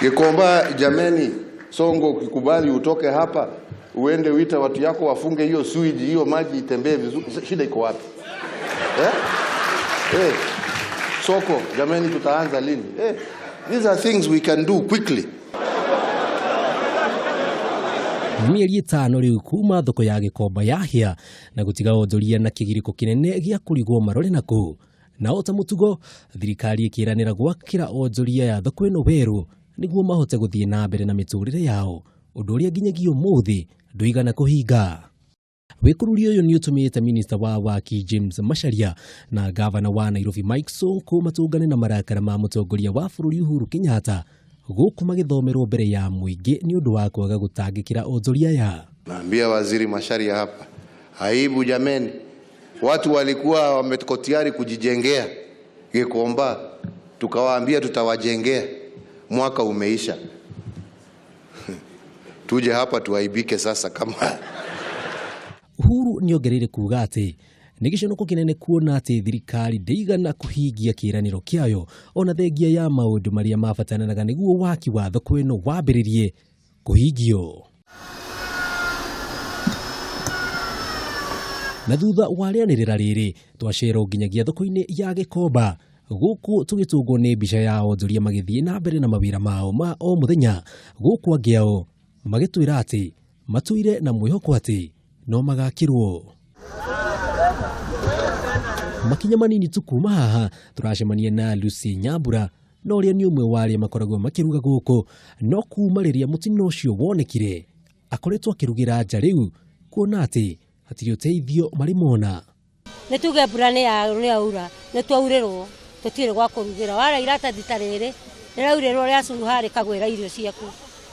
Gikomba, jameni, Sonko ukikubali utoke hapa uende uite watu yako wafunge hiyo sewage, hiyo maji itembee vizuri. Shida iko wapi? Eh? Eh. Soko, jameni, tutaanza lini? Eh. These are things we can do quickly. Mĩeri 5 rĩu kuma thoko ya Gĩkomba yahĩa na gũtiga onjoria na kĩgirĩko kĩnene gĩa kũrigwo marore nakũ. Na o ta mũtugo, thirikari ĩkĩranĩra gwakĩra onjoria ya thoko ĩno werũ nĩguo mahote gũthiĩ na mbere na mĩtũrĩre yao, ũndũ ũrĩa nginyagia ũmũthĩ ndũigana kũhinga. Wĩkũrũri ũyũ nĩ ũtũmĩte minista wa waki James Macharia na gavana wa Nairobi Mike Sonko matũngane na marakara ma mũtongoria wa bũrũri Uhuru Kenyatta gũkũ magĩthomerwo mbere ya mũingĩ nĩ ũndũ wa kwaga gũtangĩkĩra onjoria aya. Naambia Waziri Macharia hapa, aibu jameni, watu walikuwa wameko tayari kujijengea Gikomba, tukawaambia tutawajengea, mwaka umeisha. Tuje hapa tuaibike sasa kama Uhuru nĩongereire kuga atĩ nĩ gĩconoko kĩnene kuona atĩ thirikari ndĩigana kũhingia kĩĩranĩro kĩayo ona thengia ya maũndũ marĩa mabataranaga nĩguo waki wa thoko ĩno wambĩrĩrie kũhingio. Na thutha wa rĩanĩrĩra rĩrĩ twacerwo nginyagia thoko-inĩ ya Gĩkomba gũkũ tũgĩtũngwo nĩ mbica ya onjoria magĩthiĩ na mbere na mawĩra mao ma o mũthenya, gũkũ angĩ ao magĩtwĩra atĩ matũire na mwĩhoko atĩ no magakĩrwo. Makinya manini tu kuma haha tũracemania na Lucy Nyambura na ũrĩa nĩ ũmwe wa arĩa makoragwo makĩruga gũkũ, no kuma rĩrĩa mũtino ũcio wonekire akoretwo akĩrugĩra nja rĩu kuona atĩ hatirĩ ũteithio marĩ mona. Nĩ tuge mbura nĩ yaura, nĩ twaurĩrwo, tũtirĩ gwa kũrugĩra. Wara iratathi ta rĩrĩ rĩraurĩrwo rĩacuha rĩkagwĩra irio ciaku,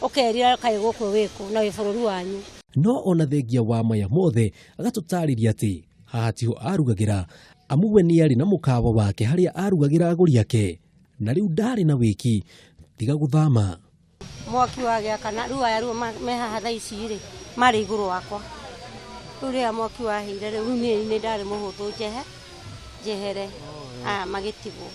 ũkerira kaĩ gũkũ wĩkũ na wĩ bũrũri wanyu. No ona thengia wa maya mothe agatũtarĩria atĩ haha tiho arugagĩra, amu we nĩ arĩ na mũkawa wake harĩa arugagĩra agũri ake, na rĩu ndarĩ na wĩki tiga gũthama. Mwaki wagĩakana rĩu aya rĩu me haha thaa ici rĩ marĩ igũrũ wakwa, rĩu rĩrĩa mwaki wahĩire rĩu niĩ nĩ ndarĩ mũhũthũ njehere aya magĩtigwo.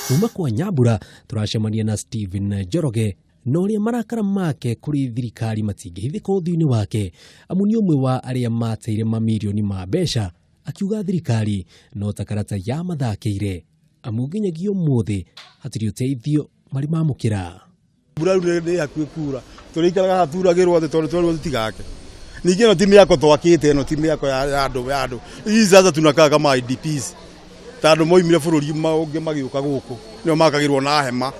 Kuma kwa Nyambura tũracemania na Stephen Njoroge na ũrĩa marakara make kũrĩ thirikari matingĩhithĩka ũthiũ-inĩ wake, amu nĩ ũmwe wa arĩa mateire mamirioni ma mbeca akiuga thirikari no ta karata ya mathakĩire, amu nginyagia ũmũthĩ hatirĩ ũteithio marĩ mamũkĩra. Mbura rĩu nĩ hakuhĩ kura, tũrĩikaraga haha turagĩrwo atĩ tondũ twerirwo tũtigake. Ningĩ ĩno ti mĩako twakĩte, ĩno ti mĩako ya andũ ya andũ. Hii sasa tunakaa kama IDPs. Ta andũ moimire bũrũri ũngĩ magĩũka gũkũ, nĩo makagĩrwo na hema.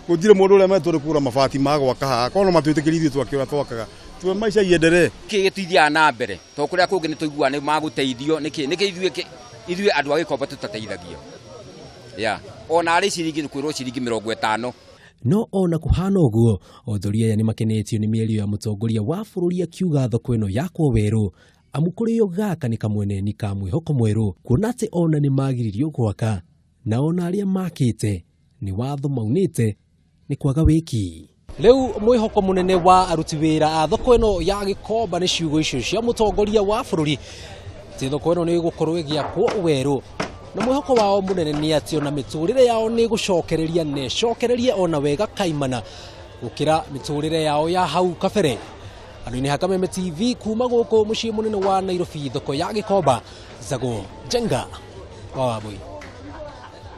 Gũtirĩ mũndũ ũrĩa metwo nĩ kũgũra mabati ma gwaka haha, korwo no matwĩtĩkĩrie ithuĩ twake ũrĩa twakaga. Tuwe maica iendelee. Kĩ gĩtithiaga na mbere, tondũ kũrĩa kũngĩ nĩ tũiguaga nĩ magũteithio, nĩkĩ ithuĩ andũ a Gĩkomba tũtateithagio. Ya, ona arĩ ciringi kwĩrwo ciringi 50. No ona kũhana ũguo, onjoria aya nĩ makenetio nĩ mĩario ya mũtongoria wa bũrũri akiuga thoko ĩno yakwo werũ, amu kũrĩo gaka nĩ kamweneni ka mwĩhoko mwerũ, kuona atĩ ona nĩ magiririo gwaka, na ona arĩa makĩte nĩ watho maunĩte nĩ kwaga wĩki. Rĩu mwĩhoko mũnene wa aruti wĩra a thoko ĩno ya Gĩkomba nĩ ciugo icio cia mũtongoria wa bũrũri atĩ thoko ĩno nĩ ĩgũkorwo ĩgĩakwo werũ, na mwĩhoko wao mũnene nĩ atĩ ona mĩtũrĩre yao nĩ ĩgũcokereria na ĩcokererie ona wega kaimana gũkĩra mĩtũrĩre yao ya hau kabere. Andũ-inĩ ha Kameme TV kuma gũkũ mũciĩ mũnene wa Nairobi, thoko ya Gĩkomba, Zago Njenga wa Wambui.